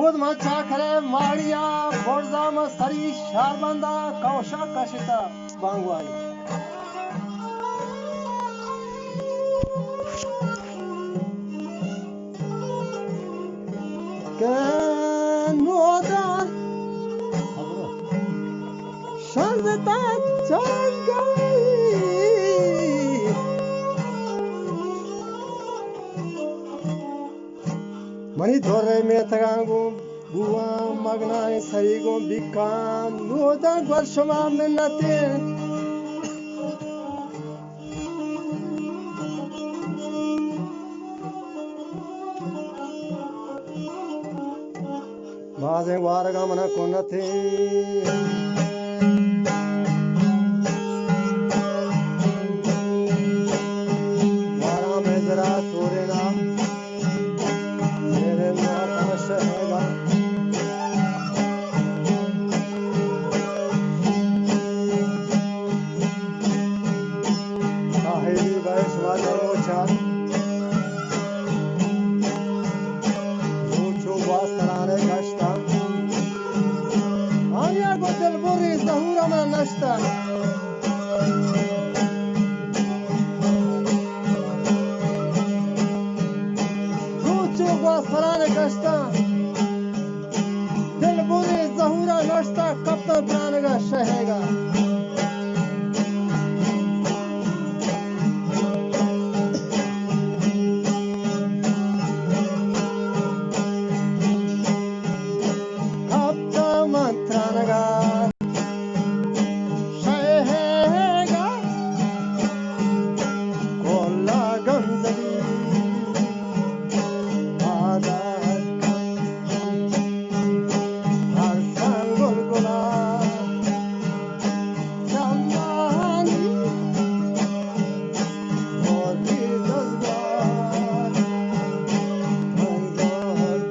خود من چاکرے ماڑیا، برزا من سری شہربندا، کوشا کشتا بانگوانی۔ کہ نودا شرزتا چنگائی۔ منی دور میتگاں گوں بوان مگنائیں سری گوں بیکان، نوداں گور شما منتیں۔ بازیں وارگاں منا کنتیں۔ وارا مئے زرا تورینا، میرے مات شہگا۔ ساحلی بھائی شما دروچا۔ روچو گواسترانے گشتا۔ آنیا گو دلبری ظہور من نشتا۔ روچو گواسترانے گشتا۔ دلبری ظہورا نشتا، کپتن ترانگا شہیگا۔ کپتن من ترانگا شہیگا، کلا گندگی عادت ہر سنگ گلگلا چمانی ہوتی جذبات منظر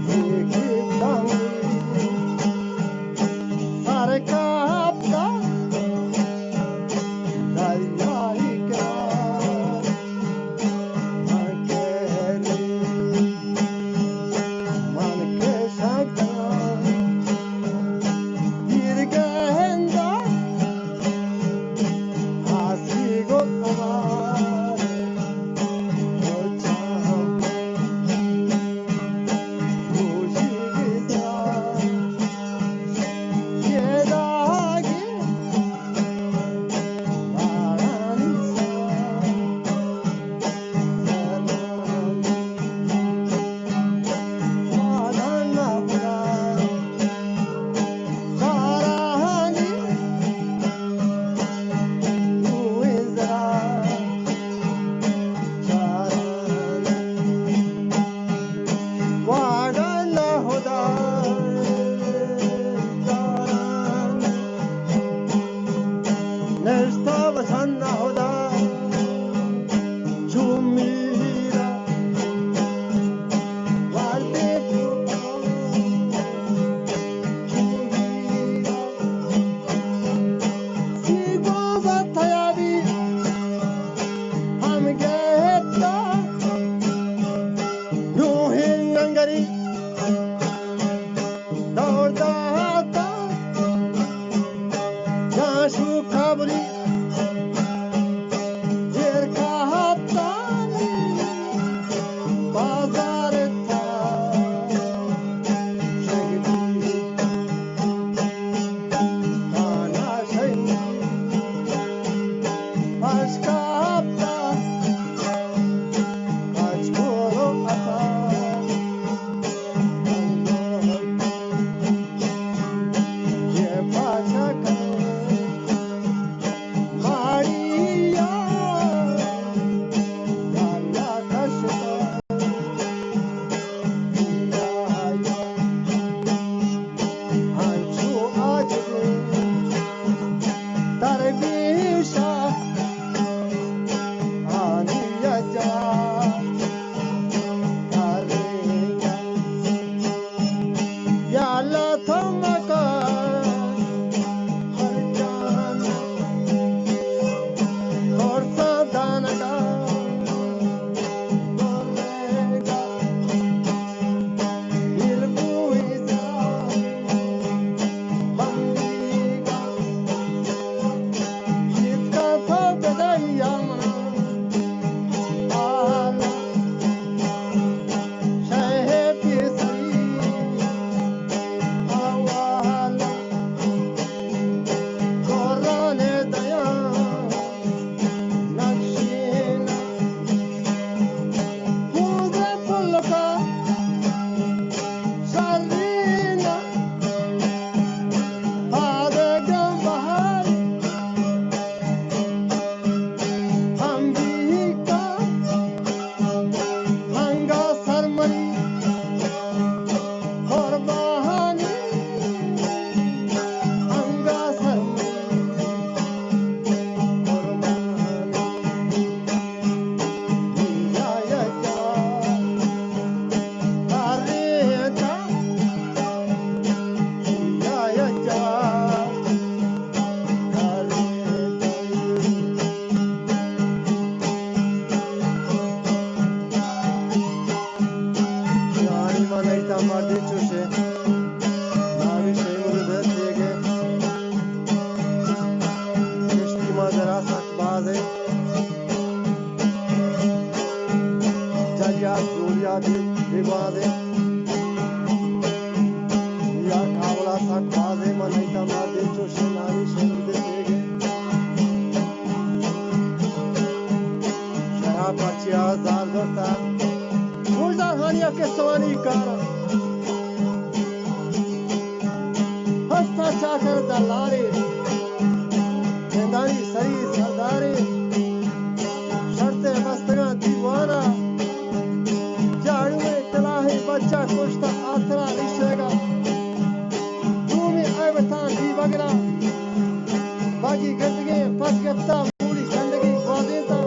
یکی کمی سر کپتا دریائی کنار۔ من کہ من کہ شکدان دیر گہندا آسی گو امار۔ واگن نہ ہدا نشتا وسن نہ ہدا چو میرا وردے چو میرا سی گوزا تیابی ہم گہتا۔ نوہیں ننگری دور داتا جاشو کابلی دیر کاہتا بازار تا شگلی تانا شئی پشکاپتا پچ کورو اتا یہ پاچا کن ماڑیا لالا کشتا۔ انچو عاجز درویشا آنی جا یا اللہ تو مکن ہر جان اور سادانگا۔ درا سک باز اِنت۔ جلیات جوڑیاتی بے گواز اِنت۔ یا کابلا سک باز اِنت، من ایتا مردے چوشیں نامی شنگ دے دیگے۔ شراب پرچیا زار زرتا۔ گوشدار ہانی ءَ کسوانی کار۔ ہستا چاکر دلالے، زندانی سری سردارے، شرط بستگاں دیوانا، جاڑوے کلاہے بچہ کشتا آترا ریشگا، دومی عیبتاں دی بگرا، باقی گندگیں پس گپتا۔ پوری زندگی گوازینتا۔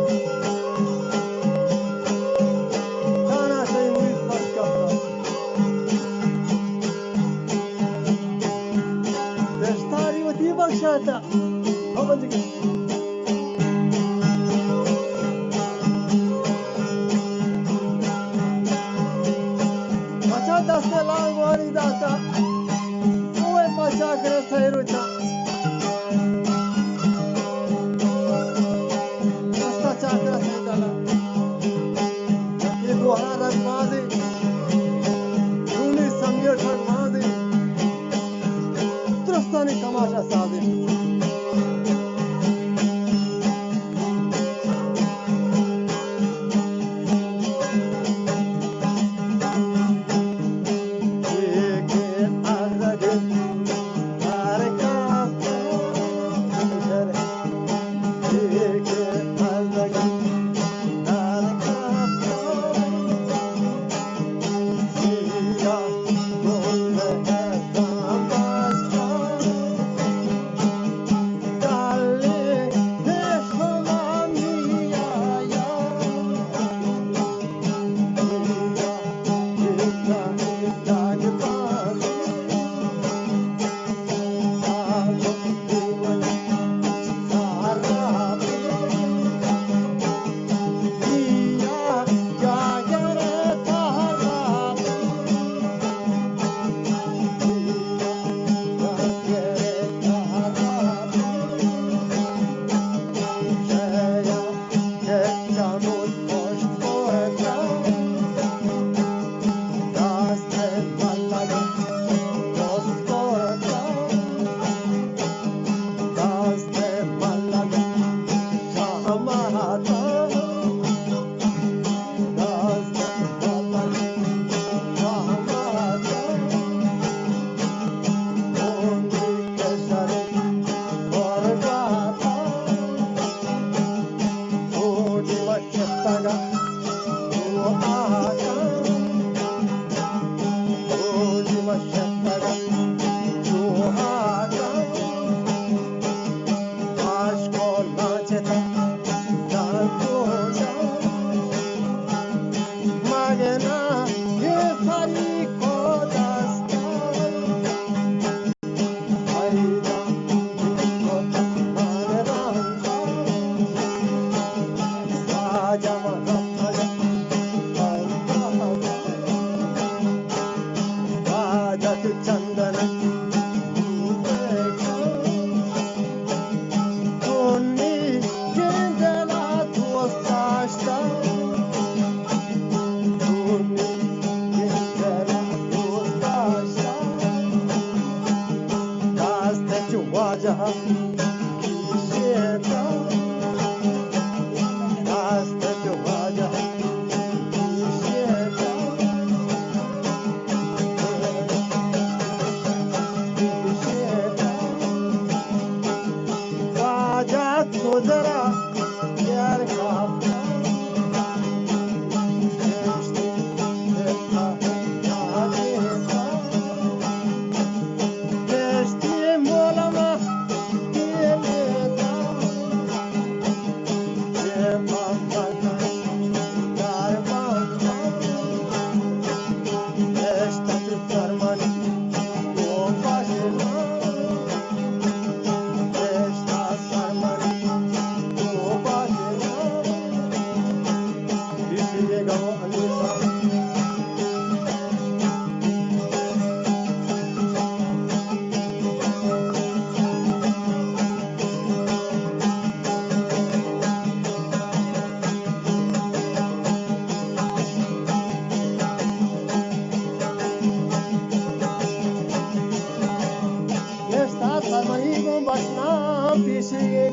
تانا شئی مرید پس کپتا۔ دشتاری وتی بخشاتا۔ ہو بندگی۔ بچا دست لانگوانی داتا۔ اوئے پچا کرے سہی روچا۔ دستا چاکرا سیدانا۔ یہ گوہرا رنگ بازی۔ دونی سمیٹک بازی۔ درستانی تماشا سازی۔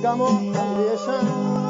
گم و اندیشاں۔